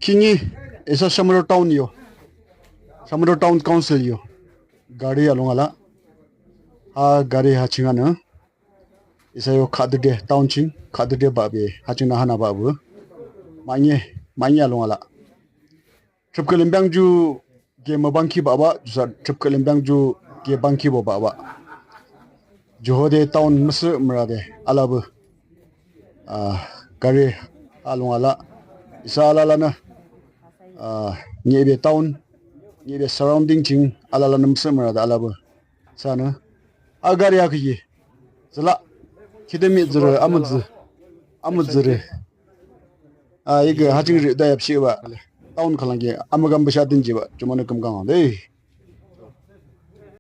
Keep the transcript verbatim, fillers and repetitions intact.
Khihni isa Shamator town yo, Shamator town council yo gari alung ala, a gari ha ching anü isa yo Khadide town ching Khadide bahbe ha chingnü hanü bahbuh, mahne, mahne alung ala trip khülim pang ju ke mübangkhi bahbah, ju sa trip khülim pang ju ke bangkhibo bahbah, ju hode town müsüh mürade alapü, ah, gari alung ala, isa alalanü, ah, nihbe town, nihbe surrounding ching alalanü müsüh mürade alapü isanü a gari akhi ki tsülah khide mihtsürü amütsü, amütsürü, ah, ike ha ching ride yapshihbah, town khülang ki amükümbah sha dünjibah jumonü kümkang de